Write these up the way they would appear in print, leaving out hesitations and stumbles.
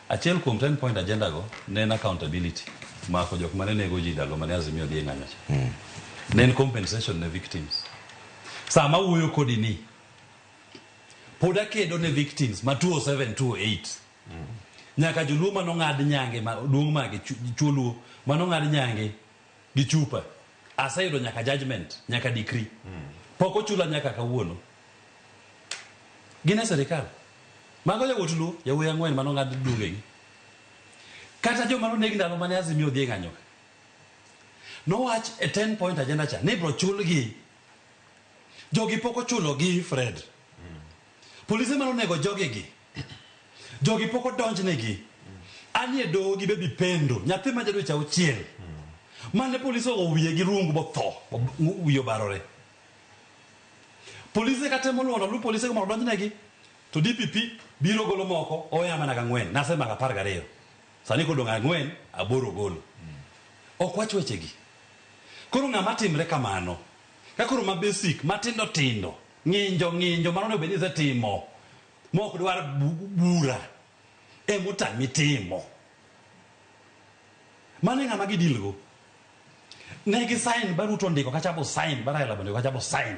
Achiel kuom 10 point agenda go ne en accountability. Mako jok mane nego ji ndalo mane Azimio dhi e ng'anyo cha. Ne en compensation ne victims. Sama wuoyo kodi ni, pod akedo ne victims ma 207, 208. Nyaka joluo manong'ad nyange ma duong' mage chuo luo manong'ad nyange gi chupa. Aseyudo nyaka judgment, nyaka decree. Pok ochula nyaka kawuono. Gin e sirikal. Mago yawuot luo, yawuoyi ang'wen manong'ad duongegi. Kata joma noneg ndalo mane Azimio odhi e ng'anyo ka. Nowach e 10 point agenda cha ni ibro chulgi. Jogi pok ochulogi Fred. Polise manonego jogegi. Jogi pok odonjnegi. Anie doho gi Baby Pendo, nyathi ma ja dweche auchiel. Mane polise ogo wiye gi rungu botho, wiye obarore. Polise katemo luwo luw polise go mondo odonjnegi, to DPP biro golo moko, oweya mana gang'wen, nasemako 12. Sani kodong' ang'wen, aboro golo. Ok wach wechegi. Koro ng'ama timre kamano, ka koro ma basic, matindo tindo, ng'injo ng'injo mano onego bed ni isetimo, mok dwar bura, emotami timo. Mano e ng'ama gidil go. Ne gi sign ba Ruto ondiko kacha bo sign, ba Raila bende kacha bo sign.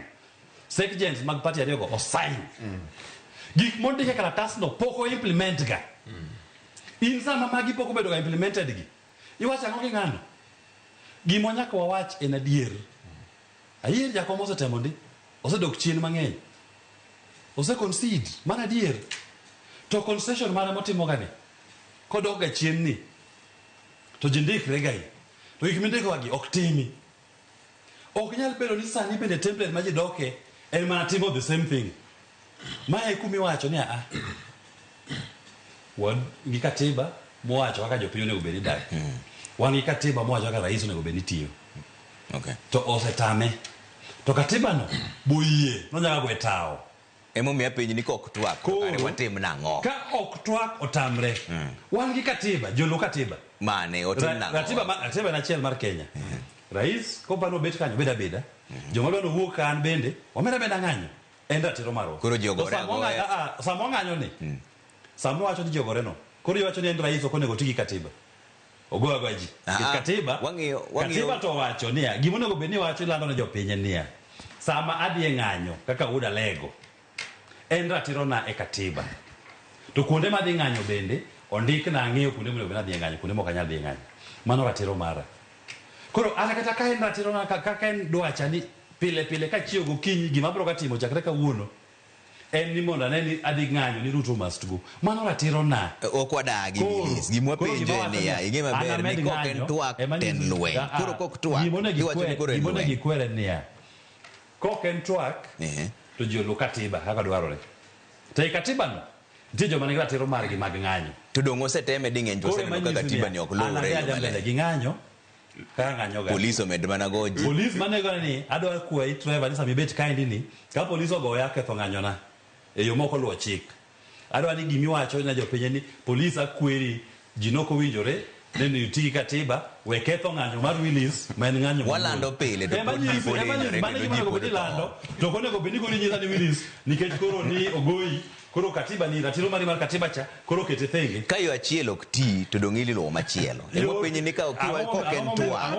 Secgens mag party ariyo go osign. Gik mondik e kalatasno pok o implement ga. In sama magi pok obedo ga implemented gi, iwacho ang'o gi ng'ano? Gima nyaka wawach en adier. Ayier jakom osetemo ndi, osedok chien mang'eny. Ose concede, mano adier. To concession mare motimo ga ni, kodok ga chien ni, to ji ndikre ga i. To gik mindikoga gi ok timi. Ok nyal bedo ni sani bende template ma ji doke en mana timo the same thing. Mae e kuma iwacho ni aa, wan gi katiba mowacho kaka jopiny onego bed ni dak. Wan gi katiba mowacho kaka rais onego bed ni tiyo. To osetame. To katiba no boyie nonyalo gwe tawo. Emomiyo apenji ni kok twak to kare watim nang'o? Ka ok twak otamre. Wan gi katiba, joluw katiba. Mane otim nang'o? Ratiba ma, ratiba en achiel mar Kenya. Rais koparo obet kanyo obed abeda. Joma dwa nowuog ka an bende, wamed ameda ng'anyo. En ratiro marwa. Koro ji ogore To sama agoya. sama wang'anyo ni, sama wacho ni ji ogore no, koro iwacho ni en rais ok onego oti gi katiba. Ogo agoya ji. Nikech katiba, wang'iyo katiba to owacho niya, gima onego bed ni iwacho ilando ne jopiny en niya, sama adhi e ng'anyo kaka wuod Alego, en ratirona e katiba. To kuonde madhi ng'anyo bende, ondikna ang'eyo kuonde monego bed ni adhi e ng'anyo, kuonde mok anyal dhi e ng'anyo. Mano ratiro mara. Koro an kata ka en ratirona, kaka en dwacha ni pile pile kachiew gokinyi gima abiro ga timo chakre kawuono en ni mondo ane ni adhi ng'anyo ni Ruto must go. Mano ratiro na. Ok wadagi Koro, Willis. Gima koro wapenjo gima en wacho niya, ni ing'e an maber amed ni kok en ng'anyo, twak ema to en nyiso- lweny. Ah, ah, Koro kok twak, gima onego iwacho ni koro en gima onego lweny. ikwer en niya, kok en twak to ji oluw katiba kaka dwarore. To e katiba no, nitie joma nigi ratiro margi mag ng'anyo. To dong' oseteme ding'eny to Koro ema waseneno ka nyisi katiba niya, ni ok an luwre adhi e yo adhiya mbele maler. gi ng'anyo kaka ng'anyo ga. Polis omed mana go ji. Polis manego ni adwa kwayi Trevor ni sama ibet kaendi ni ka polis ogoya aketho ng'anyona e yo mok oluwo chik. Adwa ni gima iwacho ne jopiny en ni polis akweri ji nok owinjore neno iti gi katiba we ketho ng'anyo mar Willis ma en ng'anyo mamuol. Walando pile to Ema pod ji nyisi, pod ema hinyore nyisi, mano kendo gima ji onego pod bed ni tho. ilando to ok onego bed ni koro inyisa ni Willis nikech koro ni ogoyi koro katiba ni ratiro mari mar katiba cha koro kete thenge. Ka yo achiel ok ti to dong' iluwo machielo. Ema penji ni ka ok en twak.